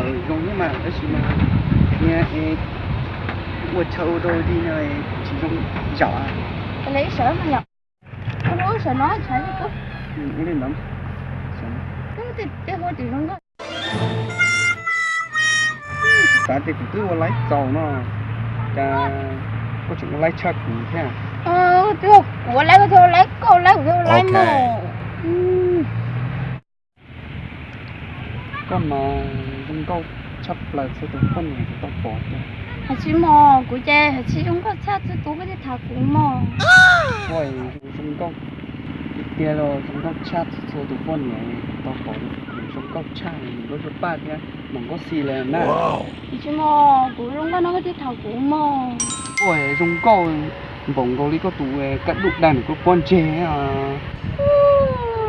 Zoo thiab mas, tab sis mas ua chaw ua rau li no tsis zoo zaum. Ua li sawv no yom, ua sawv no tshav li kuv. Ua li ntawd. Tej hu tsis zoo nkauj. Xav tias kuv twb ua laib txaus no, cas koj tseem ua laib tshaj kuv thiab. Twb kuv ua laib koj thiaj ua laib, koj ua laib kuv thiaj ua laib mog. Koj mas zoo nkauj tshaj plaws txhua tus poj niam kuv tau pom tiag. Hais tsis mog, kuv ces hais tsis zoo nkauj tshaj txhua tus koj thiaj tham kuv mog. Koj zoo nkauj tiag tiag los zoo nkauj tshaj txhua tus poj niam kuv tau pom, zoo nkauj tshaj nws nkauj zuag paj thiab mas nkauj xi lawm na. Hais tsis mog, kuv zoo nkauj no koj thiaj tham kuv mog. Koj zoo nkauj npaum nkaus li koj tus kaj dub dag nws koj pob ntseg.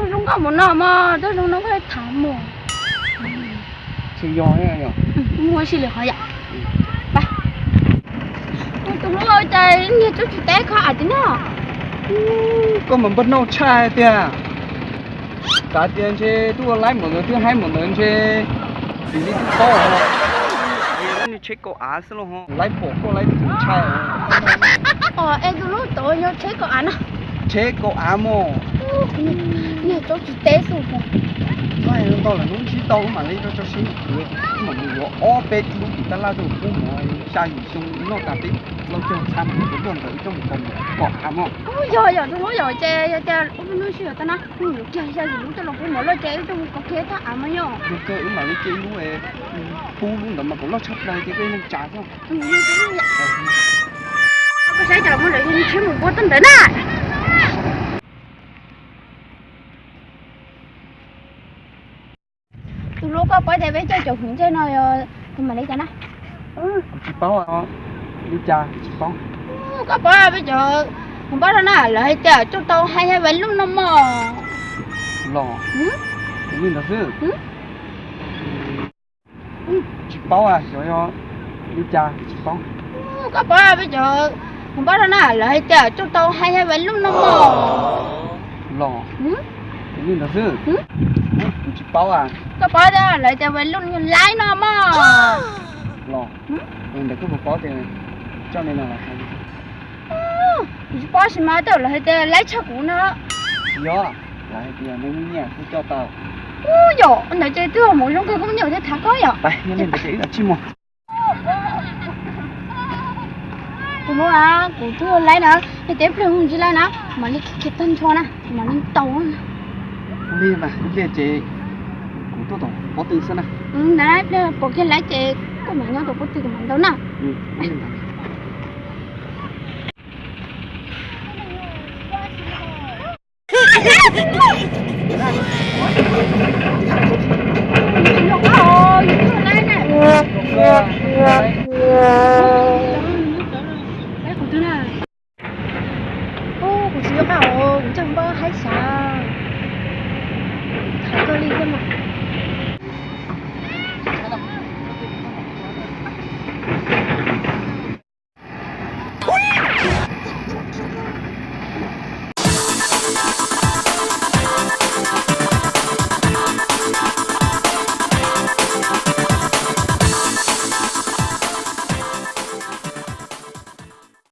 Zoo nkauj mus no mog, twb zoo no koj thiaj tham mog. Tsis yog yom. Muaj ib si lwm qhov yom. Tus hlub cas niag tsob tsis teb kho av tiag na. Koj mas npag noj tshaj tiag. Xav tias ntshe twb ua laib npaum ntawd twb haib npaum ntawd ntshe tsis li twb paub. Nws tsheb kaum av xwb los ho laib pom koj laib txaus ntshai. Es tus hlub tod yog tsheb kaum av na. Tsheb kaum av mog. Niag tsob tsis teb xwb. Ntau lawm hnub sib tau wb mam li rau tso siab, wb mam mus yuav ob peb lub tim tab laj rau pub mov xya yim xyoo noj tas peb lauj caug txhab mus rau luaj ntawd coj mus kaus mom kaum av mog. Yog yom, tus hlub yom, ces yog tias ub hnub sib yuav tau na, wb yuav kiag xya yim lub coj los pub mov loj ces wb coj mus kaus kiag thaj av mog yom. Yog kawg wb mam li cia ib lub pub lub ntawd mas kaus loj tshaj plaws ces koj yeej tsa xwb. Koj saib cas muaj lawv yog ntshiab mus pua toj ntawd na. Tus hlub, koj paub tias peb coj cov hwv ntsej no yog tus mam li cas na? Kuv tsis paub, li cas tsis paub. Koj paub peb cov hwv npab no na, lawv hais tias coj tau hais yog vais lub no mog. Los, li ntawd xwb. Tsis paub, xyov yog li cas tsis paub. Koj paub peb cov hwv npab no na, lawv hais tias coj tau hais yog vais lub no mog. Los, li ntawd xwb. Kuv tsis paub. Koj paub tias lawv tias vais lub yog laib no mog. Los, ntawm koj puas paub tias coj li no los hais? Kuv tsis paub sis mas tej zaum lawv hais tias laib tshaj kuv no. Tsis yog, lawv hais tias neb muaj nyiaj kuj coj tau. Ub yom, ntawd ces twb mus zoo kawg, koj muaj nyiaj thiaj tham koj yom. Tus hlub, kuv twb laib na, yog tias ib pliag mus tsis laib na, mam li khiav tag nrho na, mam li tau. Li mas ib pliag ces kuv tuaj tom pob tw xwb na. Ntawd ib pliag pom kiag laib ces kuj mam nyob tom pob tw kuv mam ntaus na.